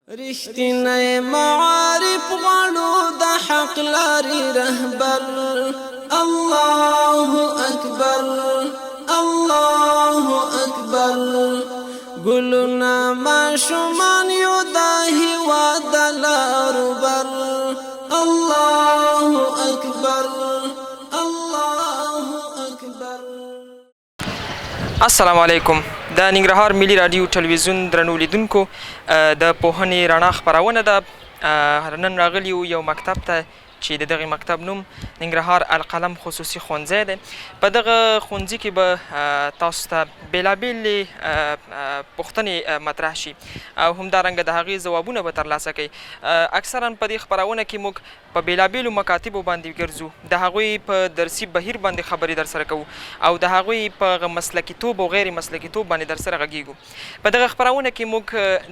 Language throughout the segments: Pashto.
رښتینی معارف غواړو د حق لارې رهبر. الله اکبر، الله اکبر. ګلونه ماشومان یو د هیواد د لارو بر. الله اکبر، الله اکبر. السلام علیکم. د ننګرهار ملي راډیو ټلویزیون درنو لیدونکو، د پوهنې رڼا خپرونه ده. نن راغلي یو یو مکتب ته چې د دغه مکتب نوم ننګرهار القلم خصوصي ښوونځی دی. په دغه ښوونځي کې به تاسو ته بېلابېلې پوښتنې مطرح شي او همدارنګه د هغې ځوابونه به ترلاسه کړئ. اکثرا په دې خپرونه کې موږ په بېلابېلو مکاتبو باندې ګرځو، د هغوی په درسي بهیر باندې خبرې درسره کوو او د هغوی په هغه مسلکیتوب او غیر مسلکیتوب باندې درسره غږیږو. په دغه خپرونه کې موږ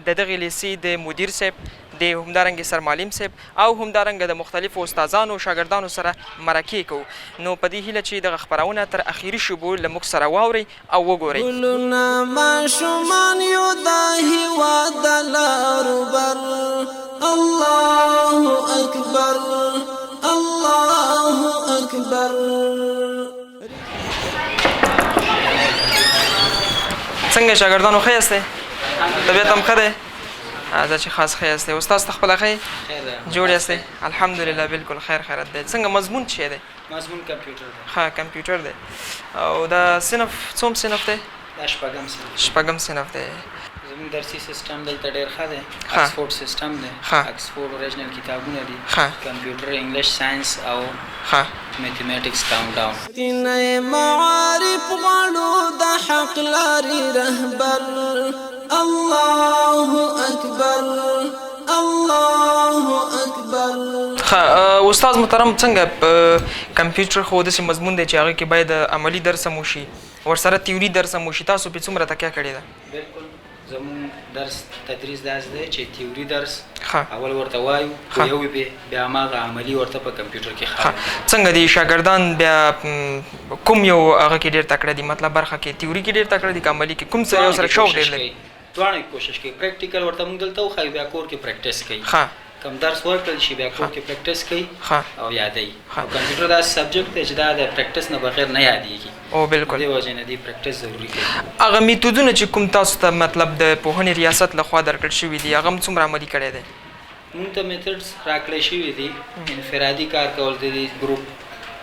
د دغې لیسې د مدیر صاحب، د همدارنګه سرمعلم صاحب او همدارنګه د مختلفو استادانو او شاګردانو سره مرکې کوو. نو په دې هیله چې دغه خپرونه تر اخري شیبو له موږ سره واورئ او وګورئ. ګلونه ماشومان یو د هیواد د لارو بر. الله اکبر، الله اکبر. څنګه شاګردانو، ښه یاستئ؟ طبیعت هم ښه دی؟ زه چې خاص ښه یاستئ. استاد ته خپله ښه یې؟ جوړ یاستئ؟ الحمدلله، بالکل خیر خیرت دی. څنګه مضمون څه دی؟ مضمون کمپیوټر دی. ښه، کمپیوټر دی. او دا صنف څوم صنف دی؟ دا شپږم صنف. شپږم صنف دی. زموږ درسي سیستم دلته ډېر ښه دی. اکسفورډ سیستم دی. اکسفورډ اوریجنل کتابونه دي. کمپیوټر، انګلیش، ساينس او میتھمیټکس کاونټ ډاون. رښتینی معارف غواړو د حق لارې رهبر. الله اکبر، الله اکبر. ښه، استاد محترم، څنګه کمپیوټر خو داسې مضمون دی چې هغه کې باید عملي درس هم وشي، ورسره تیوري درس هم وشي. تاسو پرې څومره تکیه کړې ده؟ بالکل، زموږ درس تدریس داسې دی چې تیوري درس اول ورته وایو، پوهوي پرې، بیا هماغه عملي ورته په کمپیوټر کې ښایو. څنګه دي شاګردان بیا کوم یو هغه کې ډېر تکړه دي؟ مطلب برخه کې، تیوري کې ډېر تکړه دي که عملي کې؟ کوم څه یو سره شوق ډېر لري؟ دواړو کې کوشش کوي. پریکټیکل ورته موږ دلته وښایو، بیا کور کې پریکټیس کوي. کوم درس ورکړل شي، بیا کور کې پریکټیس کوي او یادوي. او کمپیوټر داسې سبجیکټ دی چې دا د پریکټیس نه بغیر نه یادېږي. او بالکل. دې وجې نه دی پریکټیس ضروري کوي. هغه میتودونه چې کوم تاسو ته مطلب د پوهنې ریاست لخوا درکړل شوي دي، هغه هم څومره عملي کړی دی؟ موږ ته میتودز راکړی شوي دي، انفرادي کار کول دي،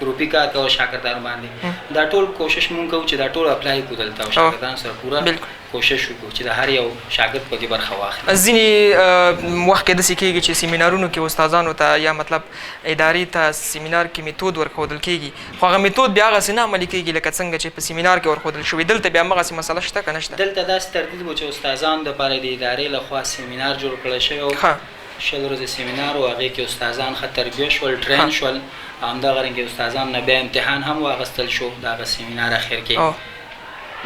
ګروپي کار کول شاګردانو باندې. دا ټول کوشش مونږ کوو چې دا ټول اپلای کړو دلته او شاګردانو سره پوره کوشش وکړو چې د هر یو شاګرد پکې برخه واخلي. ځینې وخت کې داسې کېږي چې سیمینارونو کې استادانو ته یا مطلب ادارې ته سیمینار کې میتود ورښودل کېږي، خو هغه میتود بیا هغسې نه عملي کېږي لکه څنګه چې په سیمینار کې ورښودل شوی. دلته بیا همغسې مسله شته که نه شته؟ دلته داسې ترتیب و چې استادانو دپاره د ادارې لخوا سیمینار جوړ کړی شوی و. 20 ورځې سیمینار و، هغې کې استادان ښه تربیه شول، ټرین شول، او همدغه رنګ استادانو نه بیا امتحان هم واخیستل شو. د هغه سیمینار اخر کې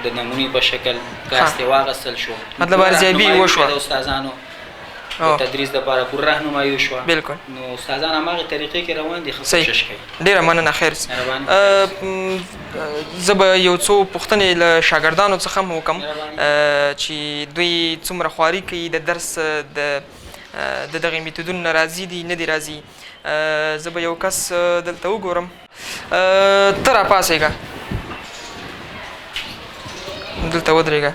د نمونې په شکل کلاس ته واغستل شو. مطلب ارزیابي وشوه د استادانو د تدریس لپاره، پوره راهنمایي وشوه. نو استادان هماغې طریقې کې روان دي، ښه کوشش کوي. ډېره مننه، خیر. زه به یو څو پوښتنې له شاګردانو څخه هم وکړم چې دوی څومره خواري کوي، د درس د دغې میتودونو نه راضي دي، نه دي راضي. زه به یو کس دلته وګورم. ته راپاڅېږه، دلته ودرېږه.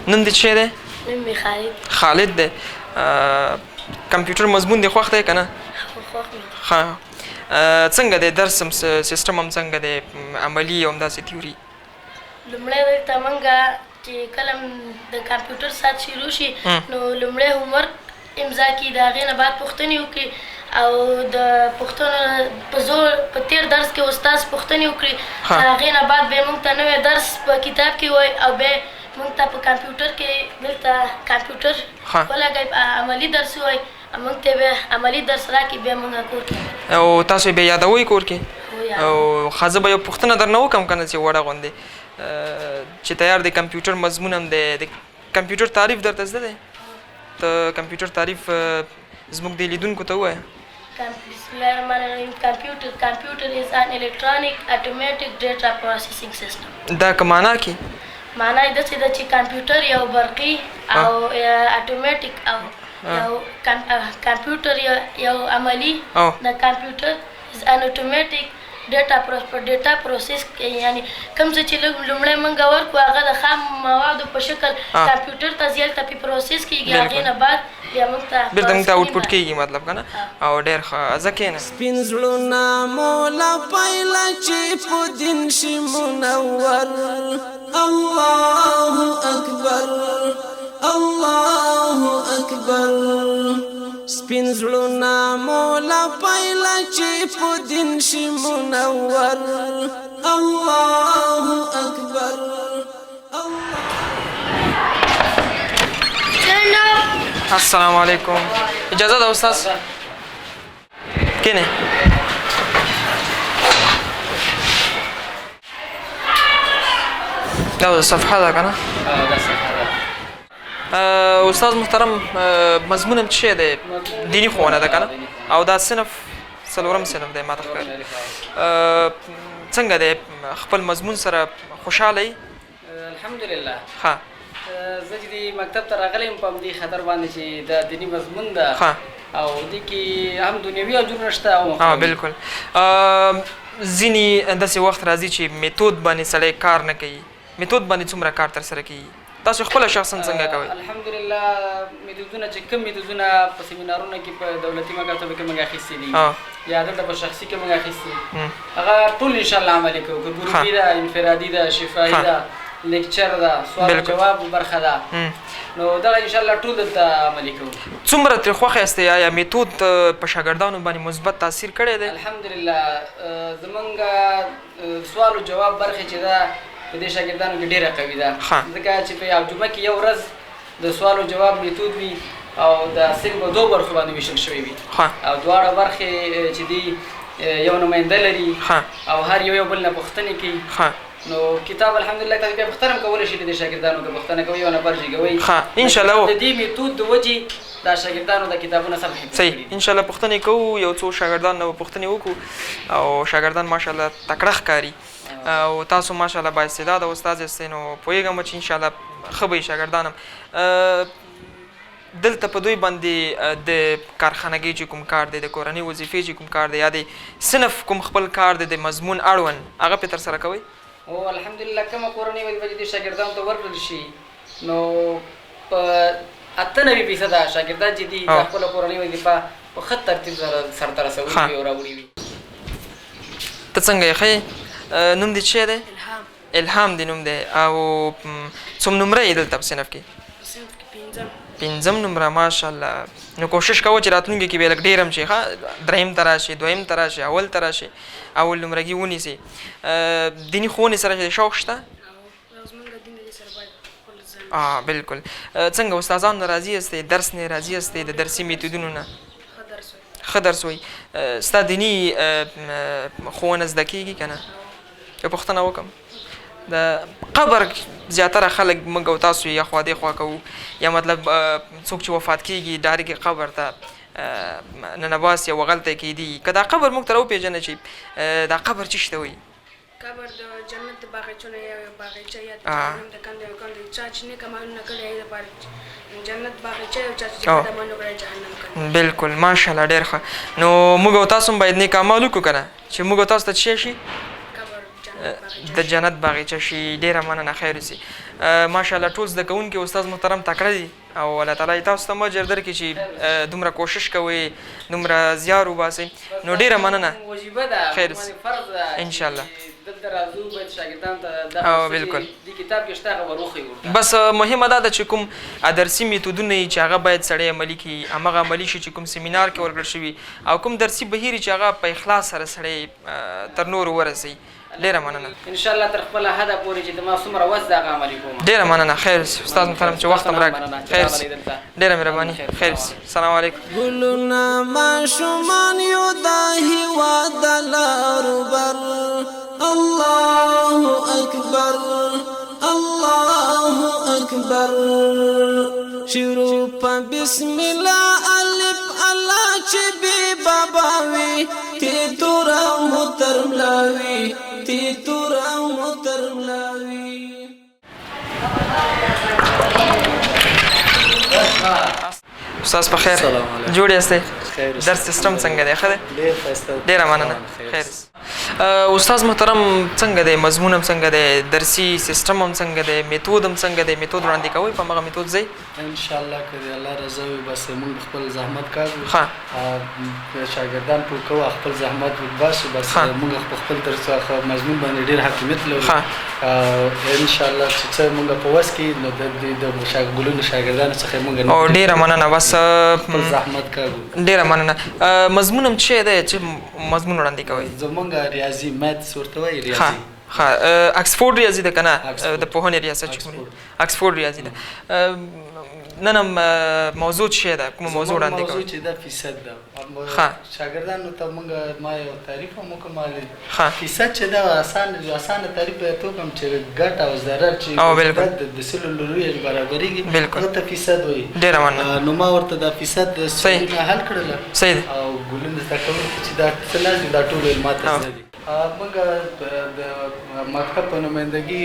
نوم دې څه دی؟ نوم مې خالد. خالد دی. کمپیوټر مضمون دې خوښ دی که نه؟ خوښ مې دی. ښه، څنګه دی درس هم، سیستم هم څنګه دی، عملي او همداسې تیوري؟ لومړی دلته موږ چې کله د کمپیوټر ساعت شروع شي، نو لومړی هومورک امضا کړي، د هغې نه بعد پوښتنې وکړي او د پوښتنو په زور په تېر درس کې استاد پوښتنې وکړي. د هغې نه بعد بیا موږ ته نوی درس په کتاب کې وایي او بیا موږ ته په کمپیوټر کې دلته کمپیوټر ولګوي، عملي درس ووایي، موږ ته بیا عملي درس راکړي، بیا موږ کور کې. او تاسو یې بیا یادوئ کور کې؟ او ښه، زه به یو پوښتنه درنه وکړم که نه چې وړه غوندې چې تیار دی کمپیوټر مضمون هم دی، د کمپیوټر تعریف درته زده دی؟ ته کمپیوټر تعریف زموږ د لیدونکو ته ووایه. بسم الله الرحمن الرحیم. Computer is an electronic automatic data processing system. دا که معنا کې؟ معنا یې داسې ده چې کمپیوټر یو برقي او اتوماتیک او یو کمپیوټر یو عملی د کمپیوټر is an automatic data data process، یعنی کوم څه چې لومړی مونږ ورکو هغه د خام موادو په شکل کمپیوټر ته ځي، هلته پرې process کېږي، هغې نه بعد بیا موږ ته بیرته موږ ته output کېږي، مطلب که نه. او ډېر ښه، ځه کښېنه. سپین زړونه مولا پایله چې په دین شي منور. الله اکبر، الله اکبر. سپین زړونه مولا پایله چې په دین شي منور. الله اکبر. السلام علیکم، اجازه ده استاد؟ کینه. دا صفحه ده کنه؟ دا صفحه ده. استاد محترم، مضمون هم څه دی؟ دیني ښوونه ده کنه؟ او دا صنف څلورم صنف دی ماته ښکاري. څنګه دی خپل مضمون سره خوشحاله یې؟ الحمدلله. ښه. زه چې د مکتب ته راغلی یم په همدې خاطر باندې چې دا دیني مضمون ده او دې کې هم دنیوي اجرونه شته او ها بالکل. ځینې داسې وخت راځي چې میتود باندې سړی کار نه کوي، میتود باندې څومره کار ترسره کیږي؟ تاسو خپله شخصا څنګه کوئ؟ الحمدلله، میتودونه چې کوم میتودونه په سیمینارونو کې په دولتي مکاتبو کې موږ اخیستي دي یا دلته په شخصي کې موږ اخیستي، هغه ټول انشاءالله عملي کوو. که ګروپي ده، انفرادي ده، شفاهي ده، lecture ده، سوال جواب برخه ده، نو دغه انشاءالله ټول دلته عملي کوو. څومره ترې خوښ یاستئ؟ آیا میتود په شاګردانو باندې مثبت تاثیر کړی دی؟ الحمدلله، زمونږ سوال او جواب برخې چې ده په دې شاګردانو کې ډېره قوي ده، ځکه چې په یو جمعه کې یو ورځ د سوال او جواب میتود وي او د صنف په دوو برخو باندې ویشل شوی وي او دواړه برخې چې دي یو نماینده لري او هر یو یو بل نه پوښتنې کوي. نو کتاب الحمدلله تاسو بیا پوښتنه هم کولی شئ، د دې شاګردانو که پوښتنه کوئ یو نفر جګوئ انشاءالله. د دې میتود د وجې دا شاګردانو د کتابونه سم حفظ کړي. انشاءالله پوښتنې کوو، یو څو شاګردان نه به پوښتنې وکړو او شاګردان ماشاءالله تکړه ښکاري او تاسو ماشاءالله با استعداده استاد یاستئ، نو پوهېږم چې انشاءالله ښه به وي شاګردان هم. دلته په دوی باندې د کارخانګۍ چې کوم کار دی، د کورنۍ وظیفې چې کوم کار دی، یا د صنف کوم خپل کار دی د مضمون اړوند، هغه پرې ترسره کوئ؟ هو الحمدلله، کومه کورنۍ وظیفه چې دې شاګردانو ته ورکړل شي نو په 98% شاګردان چې دي د خپله کورنۍ وظیفه په ښه ترتیب سره سرته رسولي وي او راوړي وي. ته څنګه یې؟ ښه یې؟ نوم دې څه دی؟ الهام. الهام دې نوم دی. او څوم نمره یې دلته په صنف کې؟ په صنف کې پنځم. پنځم نمره، ماشاءالله. نو کوشش کوه چې راتلونکي کې به لږ ډېر هم شي، ښه دریم ته راشي، دویم ته راشي، اول ته راشي، اول نمرګي ونیسي. دیني ښوونې سره چې شوق شته؟ بالکل. څنګه استادان نه راضي یاستئ؟ درس نه راضي یاستئ؟ د درسي میتودونو نه؟ ښه درس وایي. ستا دیني ښوونه زده کېږي که نه؟ یو پوښتنه وکړم، د قبر زیاتره خلک موږ او تاسو یا خوا دې خوا کوو، یا مطلب څوک چې وفات کېږي direct قبر ته ننباسي او هغلته یې کېدي، که دا قبر موږ ته راوپېژنه چې دا قبر څه شي ته وایي؟ قبر د جنت د باغچو نه یو باغچه یا د جهنم د کندې یو کندې، چا چې نیک عملونه کړي هغې لپاره جنت باغچه او چا چې بد عملونه کړي جهنم کندې. بالکل، ماشاءالله، ډېر ښه. نو موږ او تاسو هم باید نیک اعمال وکړو که نه، چې موږ او تاسو ته څه شي؟ د جنت باغچه شي. ډېره مننه، خیر اوسې. ماشاءالله ټول زده کوونکي استاد محترم تکړه دي او الله تعالی تاسو ته هم اجر درکړي چې دومره کوشش کوئ، دومره زیار وباسئ. نو ډېره مننه، وجیبه ده، خیر اوسې فرض ده انشاءالله. دلته راځو باید شاګردانو ته دغه بالکل دې کتاب کې شته هغه ور وښیو ورته. بس مهمه دا ده چې کوم درسي میتودونه یې چې هغه باید سړی عملي کړي، همغه عملي شي چې کوم سیمینار کې ورکړل شوي او کوم درسي بهیر چې هغه په اخلاص سره سړی تر نورو ورسوي. ډېره مننه. انشاءالله تر خپله حده پورې چې زما څومره وس ده هغه عملي کوم. ډېره مننه، خیر اوسې استاد محترم چې وخت هم راکړ. خیر اوسې، ډېره مهرباني، خیر اوسې. السلام علیکم. ګلونه ماشومان یو د هېواد د لارو بر. الله اکبر، الله اکبر. شروع په بسم الله الف الله چې بې بابا وي، تی توره مو تر ملا وي، تی توره مو تر ملا وي. استاد په خیر جوړ یاستئ؟ درس سیستم څنګه دی؟ ښه دی؟ ډېر ښایسته. ډېره مننه، خیر. استاد محترم څنګه دی؟ مضمون هم څنګه دی؟ درسي سیستم هم څنګه دی؟ میتود هم څنګه دی؟ میتود وړاندې کوئ؟ په هماغه میتود ځئ؟ ان شاء الله که د الله رضا وي بس موږ خپل زحمت کاږو، شاګردان پوه کوو، خپل زحمت وباسو، بس موږ په خپل درس مضمون باندې ډېر حاکمیت لرو. ان شاء الله چې څه موږ په وس کې نو د ګلونو شاګردانو څخه موږ او ډېره مننه، بس خپل زحمت کاږو. ډېره مننه. مضمون هم څه دی چې مضمون وړاندې کوئ؟ زموږ ریاضي میتس ورته وایي، ریاضي. ښه، اکسفورډ ریاضي ده که نه؟ د پوهنې ریاست چې اکسفورډ ریاضي ده. نن هم موضوع څه ده؟ کومه موضوع وړاندې کوئ؟ موضوع چې ده فیصد ده. ښه، شاګردانو ته موږ ما یو تعریف هم وکړم. فیصد چې ده اسانه تعریف به ورته وکړم چې ګټه او ضرر چې د سلو له رویه برابرېږي هغه ته فیصد وایي. ډېره مننه. نو ما ورته دا فیصد سوالونه حل کړله او ګلونه زده کوونکي چې دا څه نه دي دا ټول ما ته زده دي. موږ د مکتب په نمایندګي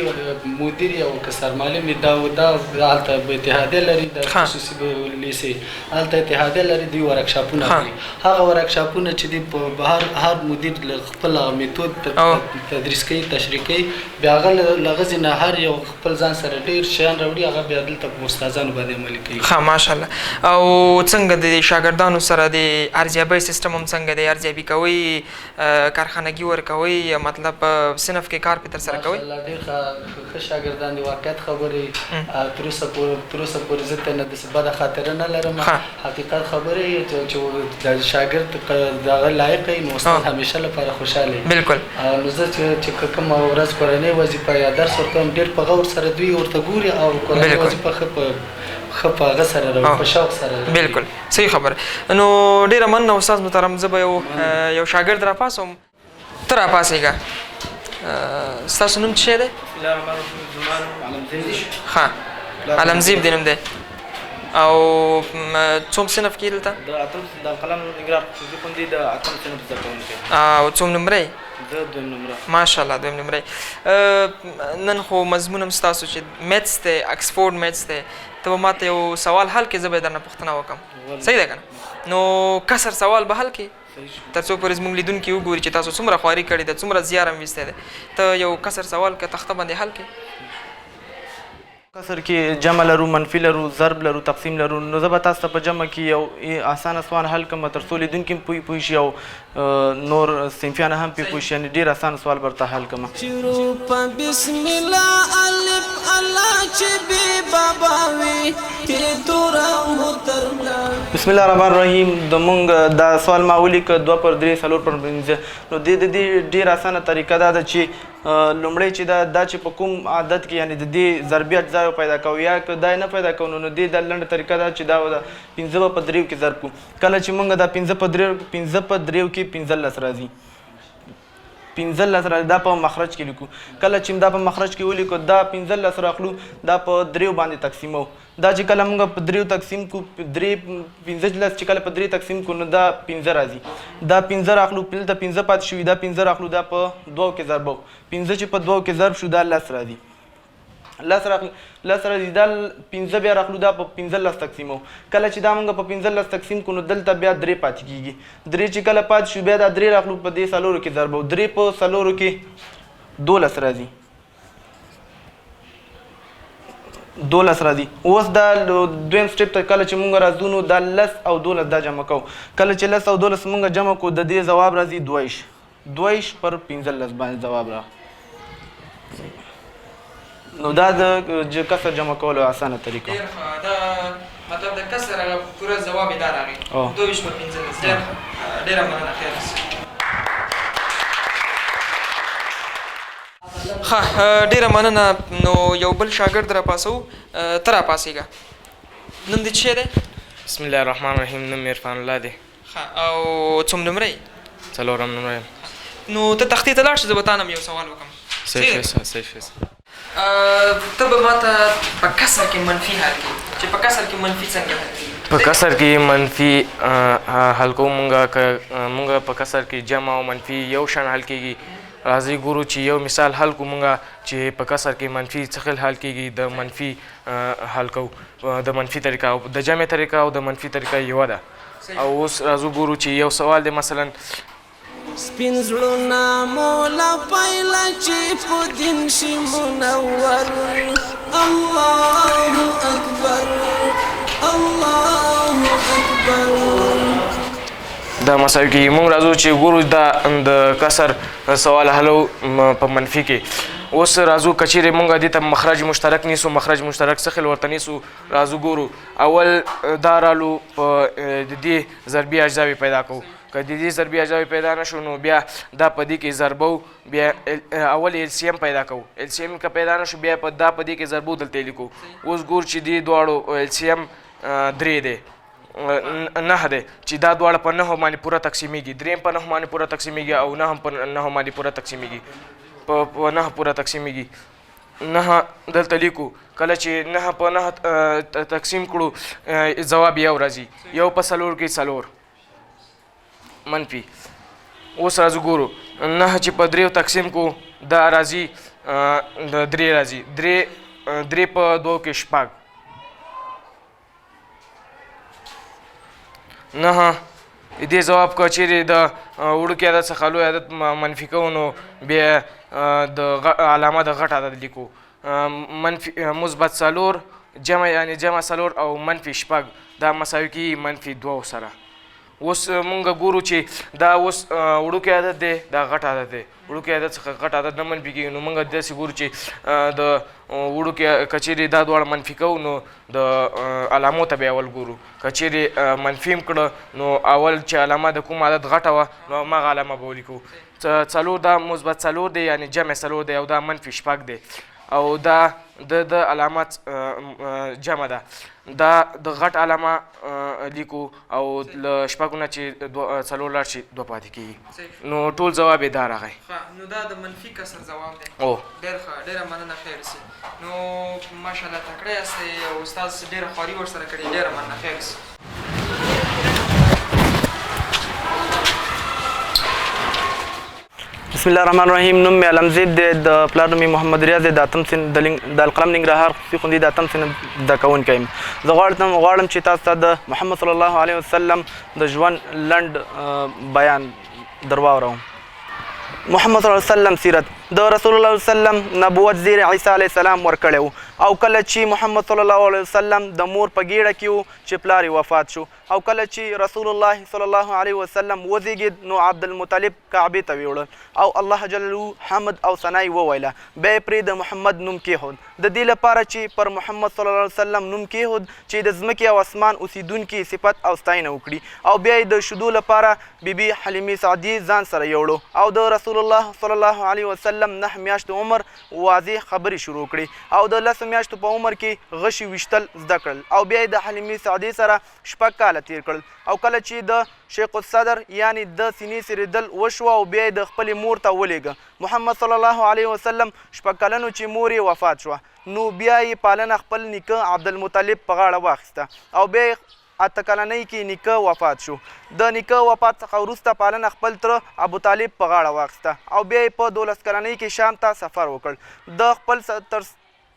مدیر او که سرمعلم دا هلته اتحادیه لري، د خصوصي لیسې هلته اتحادیه لري، دوی ورکشاپونه کوي. هغه ورکشاپونه چې دی په هر مدیر له خپل میتود تدریس کوي، تشریح کوي، بیا هغه له هغه ځای نه هر یو خپل ځان سره ډېر شیان راوړي، هغه بیا دلته په استادانو باندې عملي کوي. ښه، ماشاءالله. او څنګه د شاګردانو سره د ارزیابۍ سیستم هم څنګه دی؟ ارزیابي کوئ، کارخانګي ورکوئ، مطلب صنف کې کار پې ترسره کوئ؟ ماشاءالله ډېر ښه شاګردان دي، واقعیت خبرې تر اوسه پورې زه ته نه داسې بده خاطره نه لرم. حقیقت خبرې چې د شاګرد د هغه لایق وي نو استاد همیشه لپاره خوشحاله وي. بالکل. نو زه چې کومه ورځ کورنۍ وظیفه یا درس ورکوم ډېر په غور سره دوی ورته ګوري او کورنۍ وظیفه ښه په هغه سره راوړي، په شوق سره راوړي. بالکل صحیح خبره. نو ډېره مننه استاد محترم. زه به یو شاګرد راپاڅوم. ته راپاڅېږه. ستاسو نوم څه دی؟ ښه، عالمزیب دې نوم دی. او څوم صنف کې دلته؟ د اتم د قلم ننګرهار خصوصي ښوونځي د اتم صنف زده کوونکی. او څوم نمره؟ زه دویم نمره. ماشاءالله دویم نمره. نن خو مضمون هم ستاسو چې میتس دی، اکسفورډ میتس دی، ته به ماته یو سوال حل کړې، زه به یې درنه پوښتنه وکړم. صحیح ده که نه؟ نو کسر سوال به حل کړې تر څو پورې زموږ لیدونکي وګوري چې تاسو څومره خواري کړې ده، څومره زیار هم ویستی دی. ته یو کسر سوال که تخته باندې حل کړې. کسر کې جمع لرو، منفي لرو، ضرب لرو، تقسیم لرو. نو زه به تاسو ته په جمع کې یو اسانه سوال حل کړم تر څو لیدونکي هم پوه شي او نور صنفیان هم پرې پوه شي، یعنې ډېر اسانه سوال به ورته حل کړم. شروع په بسم الله الف الله چې بې بابا وي بسم الله الرحمن الرحیم. د مونږ دا سوال ما ولیکه 2 پر 3 4 پر 5. نو د دې ډېر اسانه طریقه دا ده چې لومړی چې دا چې په کوم عادت کې یعنې د دې ضربي اجزا پیدا کوو یا که دا یې نه پیدا کوو نو دې دا لنډه طریقه ده چې دا 5 به په 3 کې ضرب کړو. کله چې مونږ دا 5 په 3 کې 15 راځي، 15 راځي، دا په مخرج کې لیکو. کله چې دا په مخرج کې ولیکو دا 15 راخلو، دا په 3 باندې تقسیمو. دا چې کله مونږ په 3 تقسیم کو، 3 15 چې کله په 3 تقسیم کو نو دا 5 راځي. دا 5 راخلو، دلته 5 پاتې شوي، دا 5 راخلو، دا په 2 کې ضربو. 5 چې په 2 کې ضرب شو دا 10 راځي، 10 راځي. دا 5 بیا راخلو، دا په 15 تقسیمو. کله چې دا مونږ په 15 تقسیم کو نو دلته بیا 3 پاتې کیږي. 3 چې کله پاتې شو بیا دا 3 راخلو، په دې 4 کې ضربو. 3 په 4 کې 12 راځي، 12 راځي. اوس دا دویم سټیپ ته کله چې مونږ راځو نو دا 10 او 12 دا جمع کوو. کله چې 10 او 12 مونږ جمع کوو د دې ځواب راځي 22 پر 15 باندې ځواب را. نو دا د کسر جمع کولو اسانه طریقه. ډېر ښه، دا مطلب د کسر هغه پوره ځواب یې دا راغی 22 پر 15. ډېر ښه، ډېره مننه. خیر اوسې. ښه، ډېره مننه. نو یو بل شاګرد راپاڅوو. ته راپاڅېږه. نوم دې څه شی دی؟ بسم الله الرحمن الرحیم. نوم مې عرفان الله دی. ښه، او څوم نمره یې؟ څلورم نمره یم. نو ته تختې ته لاړ شه، زه به تا نه هم یو سوال وکړم. صحیح شو، صحیح شو. ته به ماته په کسر کې منفي حل کړې، چې په کسر کې منفي څنګه حل کېږي؟ په کسر کې منفي حل کوو مونږ، که مونږ په کسر کې جمع او منفي یو شان حل کېږي. راځئ ګورو چې یو مثال حل کړو مونږ چې په کسر کې منفي څه خل حل کیږي د منفي حل کوو د منفي طریقه او د جمع طریقه او د منفي طریقه یوه ده او اوس راځو ګورو چې یو سوال دی مثلا سپین زړونه مو له پیله چې په دین شي منور الله اکبر الله اکبر. دا مساوي کیږي. مونږ راځو چې ګورو دا د کسر سوال حلو په منفي کې. اوس راځو که چیرې مونږ دې ته مخرج مشترک نیسو، مخرج مشترک څه خیل ورته نیسو، راځو ګورو اول دا رالو په د دې ضربي اجزاوې پیدا کوو. که د دې ضربي اجزاوې پیدا نه شو نو بیا دا په دې کې ضربو، بیا اول ال سي ام پیدا کوو، ال سي ام که پیدا نه شو بیا په دا په دې کې ضربو دلته یې لیکو. اوس ګور چې دې دواړو ال سي ام درې دی نه دی چې دا دواړه په نهو باندې پوره تقسیمیږي، درې هم په نهو باندې پوره تقسیمیږي او نه هم په نهو باندې پوره تقسیمیږي، په نهه پوره تقسیمیږي. نهه دلته لیکو، کله چې نهه په نهه تقسیم کړو ځواب یو راځي، یو په څلور کې څلور منفي. اوس راځو ګورو نهه چې په دریو تقسیم کو دا راځي درې راځي، درې په دوو کې شپږ، نهه. دې ځواب که چیرې د وړوکي عدد څخه لوی عدد منفي کوو نو بیا د علامه د غټ عدد لیکو، منفي مثبت څلور جمع یعنې جمع څلور او منفي شپږ دا مساوي کیږي منفي دوو سره. اوس مونږ ګورو چې دا اوس وړوکی عدد دی، دا غټ عدد دی، وړوکی عدد څخه غټ عدد نه منفي کیږي، نو مونږ داسې ګورو چې د وړوکی که چیرې دا دواړه منفي کوو نو د علامو ته بیا اول ګورو، که چیرې منفي هم کړه نو اول چې علامه د کوم عدد غټه وه نو هماغه علامه به ولیکو. څلور دا مثبت څلور دی یعنې جمع څلور دی او دا منفي شپږ دی او دا د علامه جمع ده، دا د غټ علامه لیکو او له شپږو نه چې څلور لاړ شي دوه پاتې کېږي، نو ټول ځواب یې دا راغی. ښه، نو دا د منفي کسر ځواب دی. ډېر ښه، ډېره مننه، خیر سي. نو ماشاءالله تکړه یاستئ او استاد ډېره خواري ورسره کړې، ډېره مننه، خیر سي. بسم الله الرحمن الرحیم. نوم مې علمزیب دی، د پلار نوم مې محمد ریاض دی، د اتم صنف د القلم ننګرهار خصوصي ښوونځي د اتم صنف زده کوونکی یم. زه غواړم چې تاسو ته د محمد صلی الله علیه وسلم د ژوند لنډ بیان درواوروم. محمد صلی الله علیه وسلم سیرت. د رسول الله صلی الله علیه وسلم نبوت زیر عیسی علیه السلام ورکړی و او کله چې محمد صلی الله علیه وسلم د مور په ګیډه کې و چې پلار یې وفات شو او کله چې رسول الله صلی الله علیه وسلم وزیږېد نو عبدالمطلب کعبې ته ویوړل او الله جلاله حمد او ثنا یې وویله، بیا یې پرې د محمد نوم کېښود، د دې لپاره چې پر محمد صلی الله علیه وسلم نوم کېښود چې د ځمکې او اسمان اوسېدونکي صفت او ستاینه وکړي او بیا یې د شیدو لپاره بیبي حلیمې سعدیې ځان سره یوړو او د رسول الله صلی الله علیه وسلم 9 میاشتو عمر واضح خبرې شروع کړې او د 10 میاشتو په عمر کې غشي ویشتل زده کړل او بیا یې د حلیمې سعدیې سره 6 کاله تیر کړل او کله چې د شیخ الصدر یعنی د سینې څیرېدل وشوه او بیا یې د خپلې مور ته ولېږه. محمد صلی الله علیه وسلم 6 کلنو چې مور یې وفات شوه نو بیا یې پالنه خپل نیکه عبدالمطلب په غاړه واخیسته او بیا یې 8 کلنۍ کې نیکه وفات شو. د نیکه وفات څخه وروسته پالنه خپل تره ابو طالب په غاړه واخیسته او بیا یې په 12 کلنۍ کې شام ته سفر وکړ. د خپل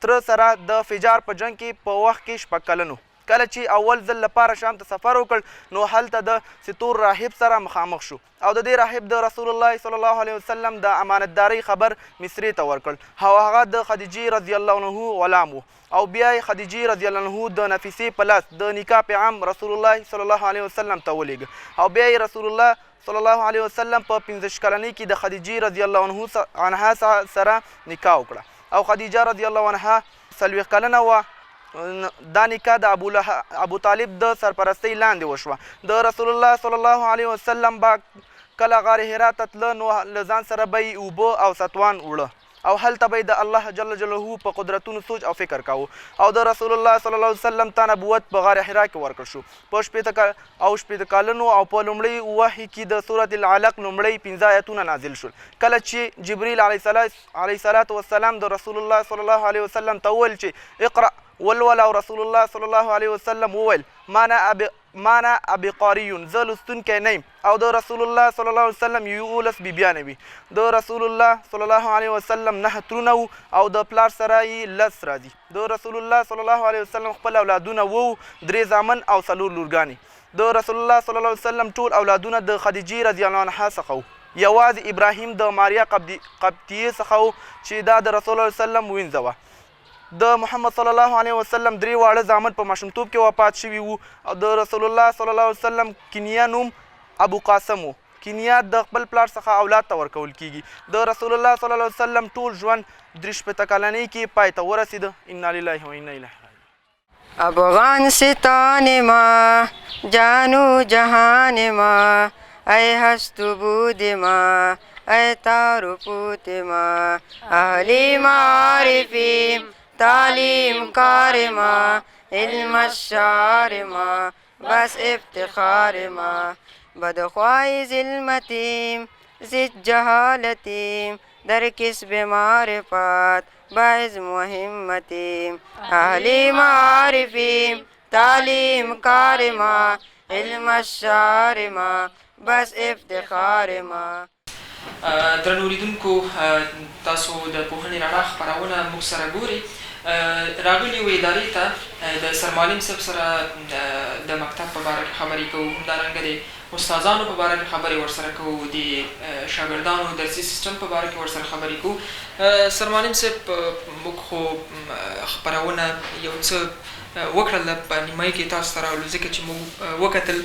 تره سره د فجار په جنګ کې په وخت کې 6 کلنو کله چې اول ځل لپاره شام ته سفر وکړ نو هلته د ستور راهب سره مخامخ شو او د دې راهب د رسول الله صلی الله علیه وسلم د امانتدارۍ خبر مصرې ته ورکړ او هغه د خدیجې رضی الله عنه غلام و او بیا یې خدیجې رضی الله عنه د نفیسې په لاس د نکاح پیغام رسول الله صلی الله علیه وسلم ته ولېږه او بیا یې رسول الله صلی الله علیه وسلم په 15 کلنۍ کې د خدیجې رضی الله عنها سره نکاح وکړه او خدیجه رضی الله عنها 40 کلنه وه. دا نکاح د ابو طالب د سرپرستۍ لاندې وشوه. د رسول الله صلی الله علیه وسلم به کله غار حرا ته تله نو له ځان سره به یې اوبه او ستوان وړه او هلته به یې د الله جل جلاله په قدرتونو سوچ او فکر کاوه او د رسول الله صلی الله علیه وسلم ته نبوت په غار حرا کې ورکړ شو. په 60 کلنو او په لومړۍ وحي کې د سورة العلق لومړۍ 5 آیتونه نازل شول. کله چې جبریل علیه الصلاة والسلام د رسول الله صلی الله علیه وسلم ته وویل چې اقرأ ولوله، او رسول الله صلی الله علیه وسلم وویل ما ما انا بقاري، زه لوستونکی نه یم. او د رسول الله صلی الله علیه وسلم 11 بیبیانې وي. د رسول الله صلی الله علیه وسلم 9 ترونه وو او د پلار سره یې 10 راځي. د رسول الله صلی الله علیه وسلم خپل اولادونه وو، 3 زامن او 4 لورګانې. د رسول الله صلی الله علیه وسلم ټول اولادونه د خدیجې رضی الله عنها څخه وو. یوازې ابراهیم د ماریا قبطیې څخه و چې دا د رسول الله وسلم وینځه وه. د محمد صلی الله علیه وسلم 3 واړه زامن په ماشومتوب کې وفات شوي وو. او د رسول الله صلی الله علیه وسلم کنیه نوم ابو قاسم و. کنیه د خپل پلار څخه اولاد ته ورکول کیږي. د رسول الله صلی الله علیه وسلم ټول ژوند 63 کلنۍ کې پای ته ورسېده. انا لله و انا الیه راجعون. افغانستان ما جانو جهان ما، ای هست بود ما، ای تار پوت ما، اهل معارفیم تعلیم کار ما، علم الشعار ما، بس افتخار ما، بدخواهی ظلمتیم ضد جهالتیم، در کسب معرفت باعث مهمتیم، اهل معارفیم تعلیم کار ما، علم الشعار ما، بس افتخار ما. درنو لیدونکو، تاسو د پوهنې رڼا خپرونه موږ سره ګورئ. راغلي یو ادارې ته د سرمعلم صاحب سره د مکتب په باره کې خبرې کوو، همدارنګه د استادانو په باره کې خبرې ورسره کوو، د شاګردانو درسي سیستم په باره کې ورسره خبرې کوو. سرمعلم صاحب، موږ خو خپرونه یو څه وکړله په نیمایي کې تاسو ته راغلو، ځکه چې موږ وکتل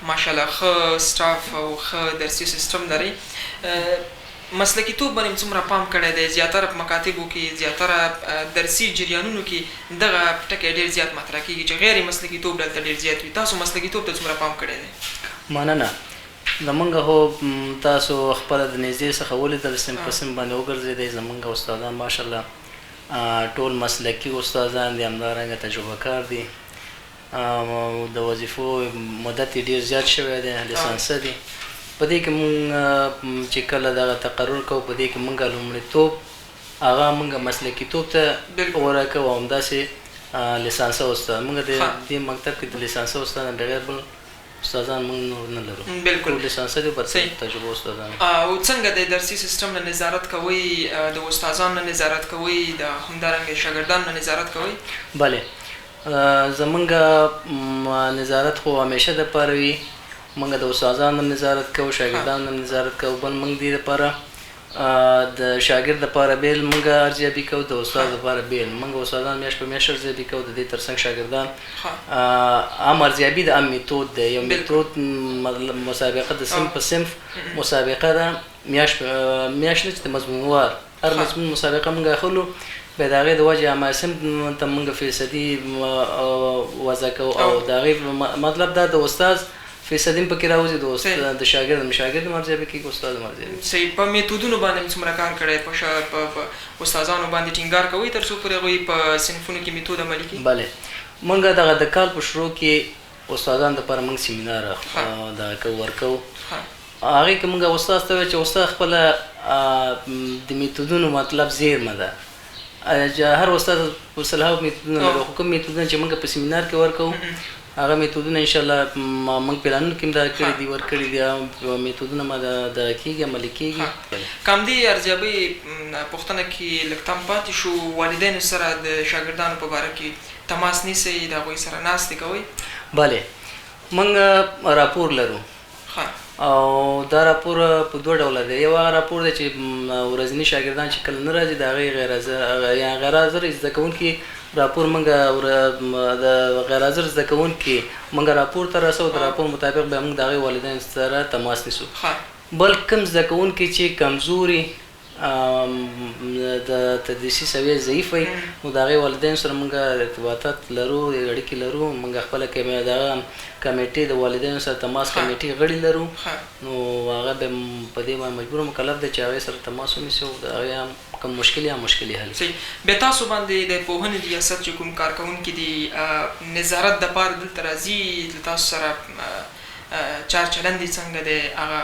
ماشاءالله ښه سټاف او ښه درسي سیستم لرئ. مسلکیتوب باندې څومره پام کړی دی؟ زیاتره په مکاتبو کې، زیاتره درسي جریانونو کې دغه ټکی ډېر زیات مطرح کېږي چې غیر مسلکیتوب دلته ډېر زیات وي. تاسو مسلکیتوب ته څومره پام کړی دی؟ مننه. زمونږ خو تاسو خپله د نږدې څخه ولیدل، صنف په صنف باندې وګرځېدئ. زمونږ استادان ماشاءالله ټول مسلکي استادان دي، همدارنګه تجربه کار دي، د وظیفو مدت یې ډېر زیات شوی دی، لیسانسه دي. په دې کې مونږ چې کله دغه تقرر کوو، په دې کې مونږ لومړیتوب هغه مونږ مسلکیتوب ته غوره کوو، او همداسې لیسانسه استاد. مونږ د دې مکتب کې د لیسانسه استادان بغیر بل استادان مونږ نور نه لرو. بالکل ټول لیسانسه دي، پر تجربه استادان. او څنګه د درسي سیستم نه نظارت کوئ، د استادانو نه نظارت کوئ، د همدارنګه شاګردانو نه نظارت کوئ؟ بله، زمونږ نظارت خو همیشه دپاره وي. مونږ د استادانو هم نظارت کوو، شاګردانو هم نظارت کوو. بل مونږ دې دپاره د شاګرد دپاره بېل مونږ ارزیابي کوو، د استاد دپاره بېل. مونږ استادان میاشت په میاشت ارزیابي کوو، د دې ترڅنګ شاګردان عام ارزیابي د عام میتود دی. یو میتود مسابقه د صنف په صنف مسابقه ده، میاشت میاشت نه چې د مضمونوار هر مضمون مسابقه مونږ اخلو. بیا د هغې د وجې هماغه صنف ته مونږ فیصدي وضع کوو، او د هغې مطلب دا د استاد فیصدي هم پکې راوځي، د شاګرد هم شاګرد هم ارزیابي کېږي، استاد هم ارزیابي. صحیح. په میتودونو باندې هم څومره کار کړی؟ په استادانو باندې ټینګار کوئ تر څو پورې هغوی په صنفونو کې میتود عملي کړي؟ بله، مونږ دغه د کال په شروع کې استادانو دپاره مونږ سیمینار دغه کوو، ورکوو. هغې کې مونږ استاد ته وایو چې استاد خپله د میتودونو مطلب زیرمه ده. هر استاد په سلهاو میتودونه لري، خو کوم میتودونه چې مونږ په سیمینار کې ورکوو هغه میتودونه انشاءالله موږ پلانونو کې هم دا کړي دي، ورکړي دي. میتودونه ما دغه کېږي، عملي کېږي. که همدې ارزیابۍ پوښتنه کې لږ تم پاتې شو، والدینو سره د شاګردانو په باره کې تماس نیسئ، د هغوی سره ناستې کوئ؟ بله، موږ راپور لرو، او دا راپور په دوه ډوله دی. یو هغه راپور دی چې ورځني شاګردان چې کله نه راځي د هغې غیر حاضر زده کوونکي راپور موږ د غیر حاضر زده کوونکي موږ راپور ته رسوو، د راپور مطابق بیا موږ د هغې والدینو سره تماس نیسو. بل کوم زده کوونکي چې کمزوري د تدریسي سویه ضعیف وي، نو د هغې والدینو سره موږ ارتباطات لرو، اړیکې لرو. موږ خپله دغه کمیټې د والدینو سره تماس کمیټې غړي لرو، نو هغه به په دې باندې مجبور مکلف دی چې هغې سره تماس ونیسي او د هغې هم کوم مشکل یا مشکلې حل کړي. بیا تاسو باندې د پوهنې ریاست چې کوم کارکوونکي دي نظارت دپاره دلته راځي، له تاسو سره چار چلند یې څنګه دی، هغه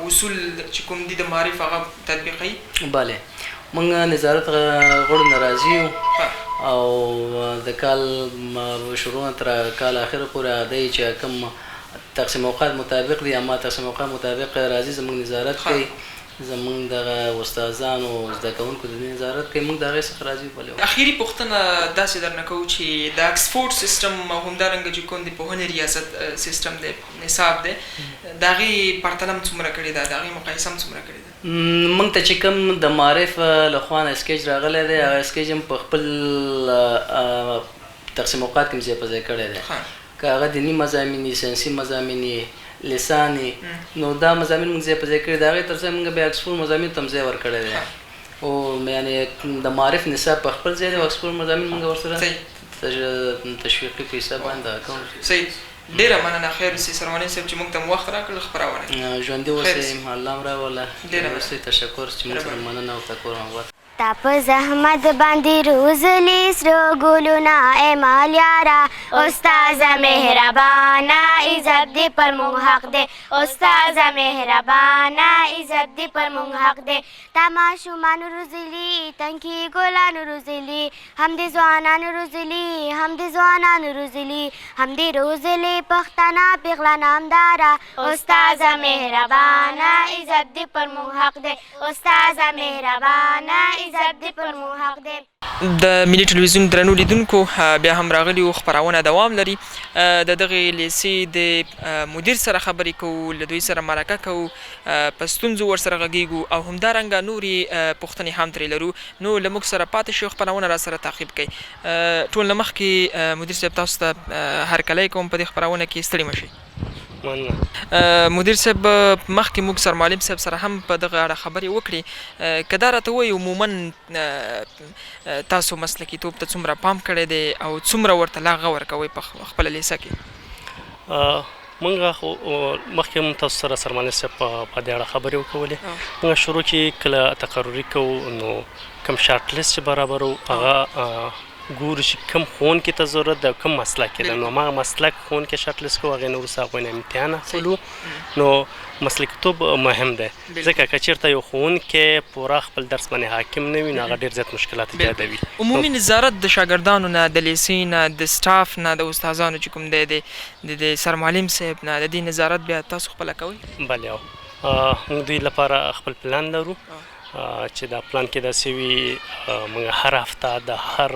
اصول چې کوم دي د معارف هغه تطبیقوي؟ بله، موږ نظارت غړو نه راضي یو، او د کال شروع نه تر کال اخره پورې هغه دی چې کوم تقسیم اوقات مطابق دي، اما تقسیم اوقات مطابق راځي، زموږ نظارت کوي، زموږ دغه استادانو زده کوونکو د دې نظارت کوي، موږ د هغې څخه راضي یو. بله اخیري پوښتنه داسې درنه کوو چې د اکسفورډ سیستم او همدارنګه چې کوم د پوهنې ریاست سیستم دی، نصاب دی، د هغې پرتله هم څومره کړې ده، د هغې مقایسه هم څومره کړې ده؟ موږ ته چې کوم د معارف له خوا نه سکیچ راغلی دی، هغه سکیچ هم په خپل تقسیم اوقات کې ځای په ځای کړی دی. که هغه دیني مضامین وي، ساینسي مضامین وي، لسان وي، نو دا مضامین موږ ځای په ځای کړي. د هغې تر څنګ موږ بیا اکسفورډ مضامین ته هم ځای ورکړی دی. او یعنې د معارف نصاب په خپل ځای دی او اکسفورډ مضامین موږ ورسره تشویقي په حساب باندې دغه کوو. صحیح، ډېره مننه. خیر اوسې سرمعلم صاحب چې موږ ته مو وخت راکړ خپرونه کې. ژوندي اوسئ، الله مو راوله. ډېره اوسئ، تشکر چې موږ سره مننه او تکور مو. تا په زحمت باندې روزلي سره ګلونه ای مالیاره، استاذه مهربانه عزت دې پر موږ حق دی، استاذه مهربانه عزت دې پر موږ حق دی. تا ماشومانو روزلي، تنکي ګلانو روزلي، هم دې ځوانانو روزلي، هم دې ځوانانو روزلي، هم دې روزلي پښتنه پېغله نامداره، استاذه مهربانه عزت دې پر موږ حق دی، استاذه مهربانه عزت دې پر موږ حق دی. د ملي ټلویزیون درنو لیدونکو، بیا هم راغلي یو، خپرونه دوام لري. د دغې لیسې د مدیر سره خبرې کوو، له دوی سره مرکه کوو، په ستونزو ورسره غږیږو او همدارنګه نورې پوښتنې هم ترې لرو. نو له موږ سره پاتې شئ، خپرونه را سره تعقیب کړئ. ټول له مخکې مدیر صاحب تاسو ته هرکلی کوم په دې خپرونه کې، ستړي مه شئ. مننه. مدیر صاحب، مخکې موږ سرمعلم صاحب سره هم په دغه اړه خبرې وکړې، که دا راته ووایي عموما تاسو مسلکیتوب ته څومره پام کړی دی او څومره ورته لا غور کوئ په خپله لیسه کې؟ مونږ خو مخکې هم تاسو سره سرمعلم صاحب په دې اړه خبرې وکولې. مونږ شروع کې کله تقرري کوو نو کوم شارټ لیست چې برابرو هغه ګورو چې کوم ښوونکي ته ضرورت دی او کوم مسلک یې ده، نو هماغه مسلک ښوونکی شرط لیست کوو، هغې نه وروسته هغوی نه امتحان اخلو. نو مسلکیتوب مهم دی، ځکه که چېرته یو ښوونکی پوره خپل درس باندې حاکم نه وي نو هغه ډېر زیات مشکلات ایجادوي. عمومي نظارت د شاګردانو نه، د لیسې نه، د سټاف نه، د استادانو چې کوم دی، د سرمعلم صاحب نه، د دې نظارت بیا تاسو خپله کوئ؟ بلې، او موږ دوی لپاره خپل پلان لرو چې دا پلان کې داسې وي، موږ هر هفته د هر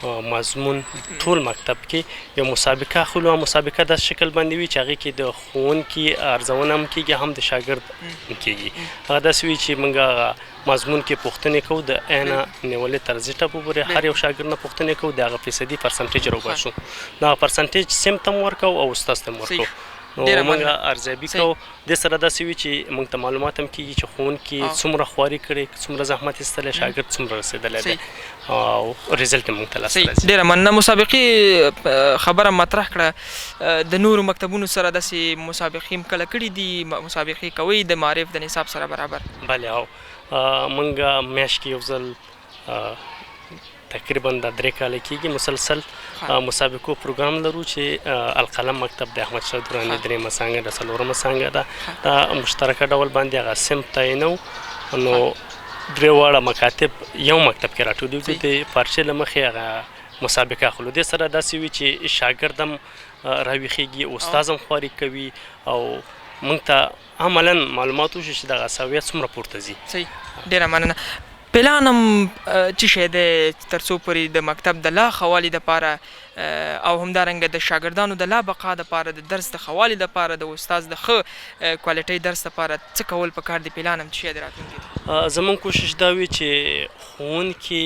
مضمون ټول مکتب کې یو مسابقه اخلو. مسابقه داسې شکل باندې وي چې هغې کې د ښوونکي ارزونه هم کېږي، هم د شاګرد کېږي. هغه داسې وي چې موږ هغه مضمون کې پوښتنې کوو، د ا نه نیولې تر زی ټپو پورې هر یو شاګرد نه پوښتنې کوو، د هغه فیصدي پرسنټیج راوباسو، نو هغه پرسنټیج سیم ته هم ورکوو او استاد ته هم ورکوو. نو موږ ارزیابي کوو. دې سره داسې وي چې موږ ته معلومات هم کېږي چې ښوونکي څومره خواري کړې، څومره زحمت ایستلی، شاګرد څومره رسېدلی دی او ریزلټ یې موږ ته لاسته راځي. ډېره مننه. مسابقې خبره مطرح کړه، د نورو مکتبونو سره داسې مسابقې هم کله کړې دي؟ مسابقې کوئ د معارف د نصاب سره برابر؟ بلې، او موږ میاشت کې یو ځل تقریبا دا 3 کاله کېږي مسلسل مسابقو پروګرام لرو چې القلم مکتب د احمد شاه دراني 3مه څانګه ده، 4مه څانګه ده، دا مشترکه ډول باندې هغه صنف تعینوو. نو 3 واړه مکاتب یو مکتب کې راټولېږو، د پارچې له مخې هغه مسابقه اخلو. دې سره داسې وي چې شاګرد هم راویښېږي، استاد هم خواري کوي او موږ ته عملاً معلومات وشي چې دغه سویه څومره پورته ځي. صحیح، ډېره مننه. پلان هم څه شی دی تر څو پورې د مکتب د لا ښه والي دپاره او همدارنګه د شاګردانو د لا بقا دپاره، د درس د ښه والي دپاره، د استاد د ښه کوالټۍ درس دپاره څه کول پکار دي؟ پلان هم څه شی دی راتلونکي ته؟ زموږ کوشش دا وي چې ښوونکي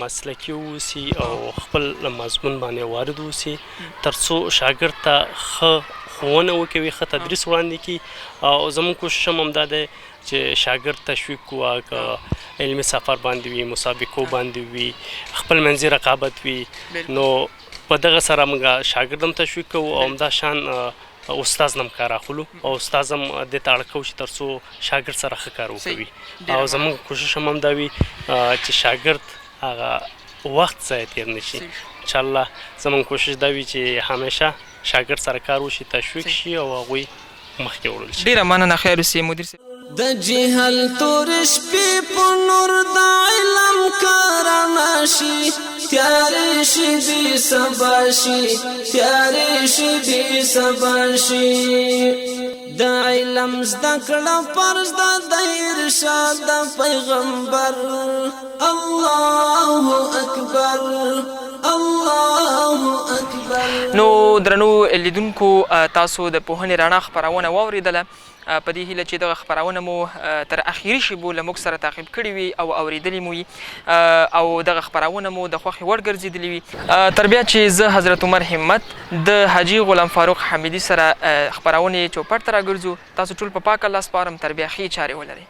مسلکي واوسي او خپل مضمون باندې وارد واوسي، تر څو شاګرد ته ښه ښوونه وکوي، ښه تدریس وړاندې کړي. او زموږ کوشش هم همدا دی چې شاګرد تشویق کړو، که علمي سفر باندې وي، مسابقو باندې وي، خپل منځي رقابت وي، نو په دغه سره موږ شاګرد هم تشویق کوو او همدا شان استاد نه هم کار اخلو او استاد هم دې ته اړ کوو چې تر څو شاګرد سره ښه کار وکوي. او زموږ کوشش هم همدا وي چې شاګرد هغه وخت ضایع تېر نه شي. انشاءالله زموږ کوشش دا وي چې همیشه شاګرد سره کار وشي، تشویق شي او هغوی مخکې وړل شي. ډېره مننه، خیر اوسې مدیر صاحب. د جهل تور شپې په نور د علم کارنا شي، تیارې شي دي سبا شي، تیارې شي دي سبا شي. د علم زده کړه فرض ده د ارشاد د پیغمبر. الله اکبر، الله اکبر. نو درنو لیدونکو، تاسو د پوهنې رڼا خپرونه واورېدله. په دې هیله چې دغه خپرونه مو تر اخیري شیبو له موږ سره تعقیب کړې وي او اورېدلې مو وي او دغه خپرونه مو د خوښې وړ ګرځېدلې وي. تر بیا چې زه حضرت عمر همت د حاجي غلام فاروق حمیدي سره خپرونې چوپړ ته راګرځو، تاسو ټول په پاک الله سپارم. تر بیا ښې چارې ولرئ.